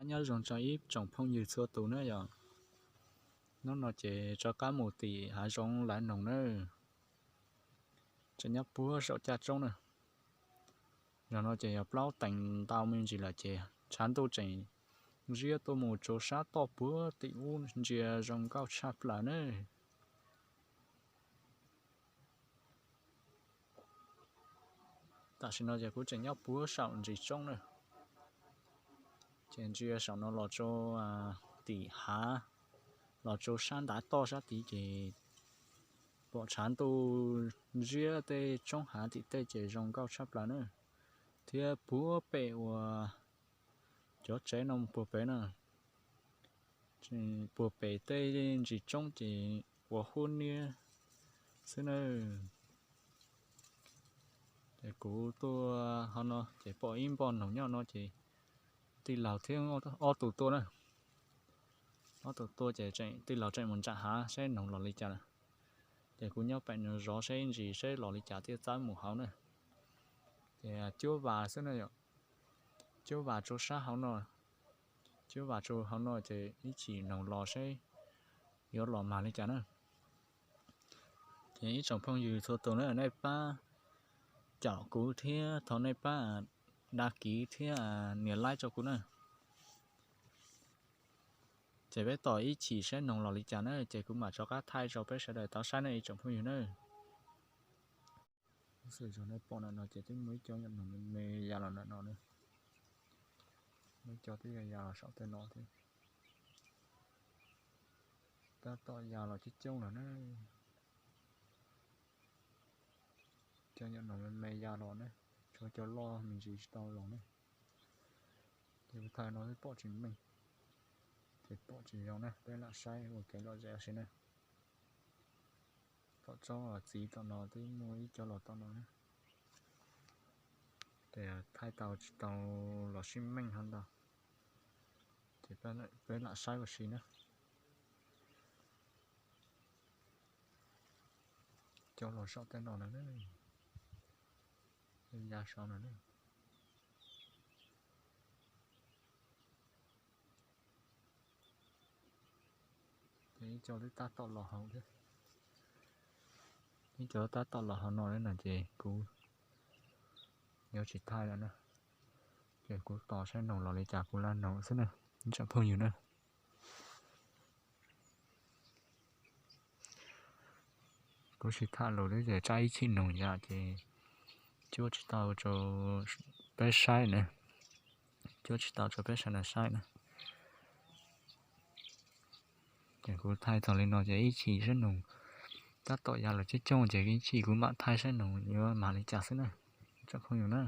Nyob zoo rau ib tsoom phooj ywg txhua tus na yom. Hnub no ces rov qab mus tim hav zoov lav noog na. Tseem nyob puag saum caj roob na. Zaum no ces yog plaub teev ntau me ntsis lawm ces tshav ntuj tseem ziab tuaj mus tsuav sab toj puag tim ub ntsia zoo nkauj tshaj plaws na. Tam sim no ces kuv tseem nyob puag saum ntsis roob na. Ces ntsia saum no los rau tim hav, los rau sab ntav toj sab tid ces pom tshav ntuj ziab tej roob hav tim tej ces zoo nkauj tshaj plaws na. Thiab puag pem uas cov tsev no puag pem na, puag pem tej ntsis roob ces ua hub niab xwb na. Ces kuv tuaj hauv no ces pom ib npoj noog nyob no ces tij laug thiab ob tug tuaj na. Ob tug tuaj ces tij laug tseem mus ntsam hav saib noog los li cas lawm. Ces kuv nyob pem no zov saib ib ntsis saib los li cas thiaj txawb mus hauv na. Ces cuab vas xwb na yom. Cuab vas rau sab hauv no, cuab vas rau hauv no ces ib chim noog los saib yuav los mag li cas na. Ces ib tsoom phooj ywg txhua tus na, nej pab caum kuv thiab thov nej pab đăng ký thiab nias like rau kuv na. Ces peb tos ib chim saib noog los li cas na, ces kuv mam rov qab thaij rau peb sawv daws tau saib na ib tsoom phooj ywg na. Xwb nej pom ntawm no ces twb muaj ib co noog me me ya los ntawm no na. Muaj ib co twb ya los saum tej no thiab. Tab tom ya los coob coob lawm na. Cov noog me me ya los na, tshuav cov loj me ntsis tsis tau los na. Ces kuv thaij no twb pom tsis meej, ces pom tsis zoo na, peb lam saib ua kev lom zem ua si na. Tom tsob txiv tom no twb muaj ib co los tom no na. Ces thaij tau tsis tau los sib meej hov ntag. Ces peb lam saib ua si na. Cov los saum tej no na, ya saum no na. Ces ib co twb tab tom los hauv thiab. Ib co tab tom los hauv no na ces kuv yuav tsis thaij lawm na. Ces kuv tos saib noog los li cas kuv lam noog xwb na, ib tsoom phooj ywg na. Kuv sim tham lus li ces tsab ib chim noog yam ces cuab tsis tau rau peb saib na, cuab tsis tau rau peb sawv daws saib na. Ces kuv thaij txog li no ces ib chim saib noog tab tom ya los coob coob ces ib chim kuv mam thaij saib noog yuav mag li cas xwb na, tsoom phooj ywg na.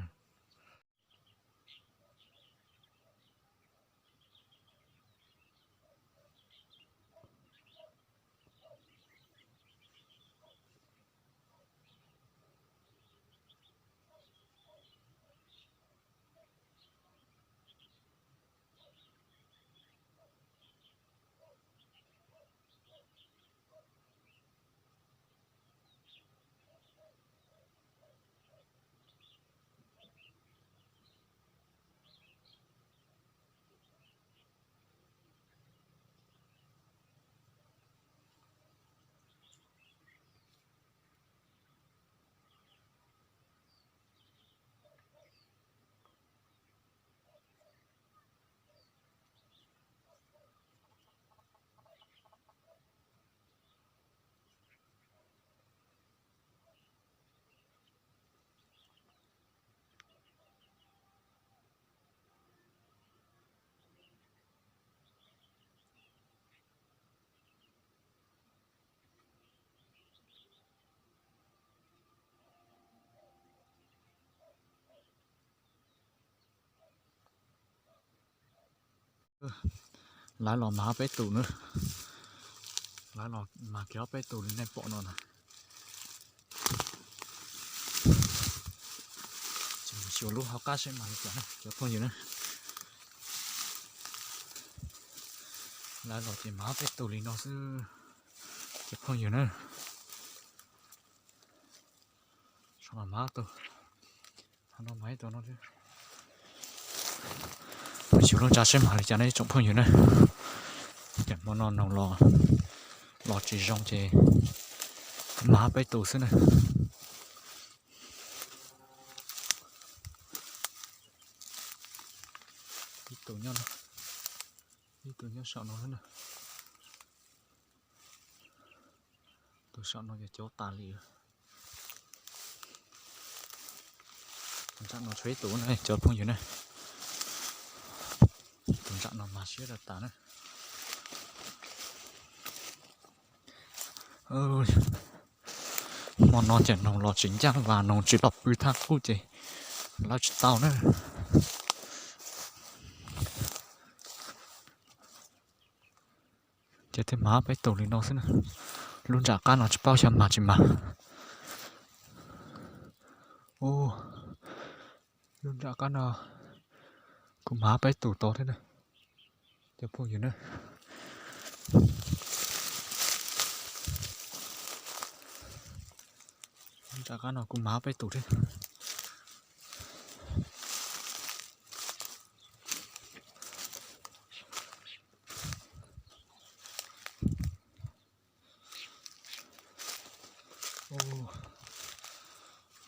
Lawv los mag peb tus na, lawv los mag kiag peb tus li nej pom no na. Xyuas lub hauv qab seb mag li cas na cov phooj ywg na. Lawv los ces mag peb tus li no xwb cov phooj ywg na. Sov los mag tus, no mag ib tus no thiab. Xyuas lub ntsa saib mag li cas ne tsoom phooj ywg na. Ces hmo no noog los, los tsis zoo ces mag peb tus xwb na. Ib tus nyob, ib tus nyob saum no na. Tus saum no ces cov tas li. Tus nram no tshuav ib tus na cov phooj ywg na. Tus nram no mas siab tas tas na. Hmo no ces noog los tsis ncaj vas, noog tsis los pw thaj qub ces lawv tsis tau na. Ces thiaj mag peb tus li no xwb na. Lub nram qab no tsis paub xyov mag tsis mag. Ub, lub nram qab no kuj mag peb tus tod thiab na cov phooj ywg na. Lub nram qab no kuj mag peb tus thiab.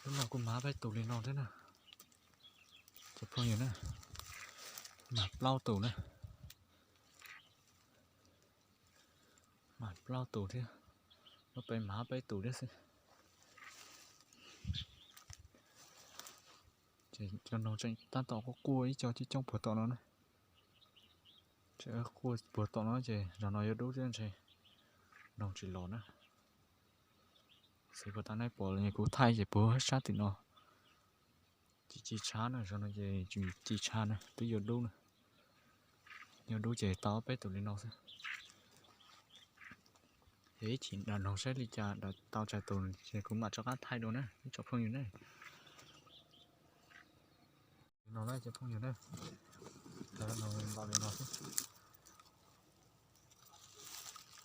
Lub no kuj mag peb tus li no thiab na cov phooj ywg na. Mag plaub tus na. Mag plaub tus thiab. Lub pem mag peb tus thiab xwb. Ces cov noog tseem tab tom quaj quaj ib co coob coob puag tom no na. Tseem quaj puag tom no ces zaum no yuav dub thiab ntshe noog tsis los na. Xwv puas tas nej pom kuv thaij ces puag sab tim no ci ci tshab na, zaum no ces tsis ci tshab na, twb yuav dub na. Yuav dub ces tau peb tus li no xwb. Ces ib chim dam noog saib li cas dam tau tsawg tus ces kuv mam rov qab thaij dua na ib tsoom phooj ywg na. Li no na cov phooj ywg na, tau li no xwb.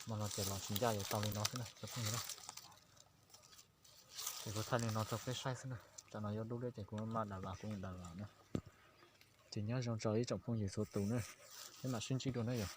Hmo no ces los tsis ncaj yuav tau li no xwb na cov phooj ywg na. Ces kuv thaij li no rau peb saib xwb na, tsam no yuav dub liab ces kuv mam dam vas kuv mam dam vas na. Ces nyob zoo rau ib tsoom phooj ywg txhua tus na, peb mam sib ntsib dua na yom.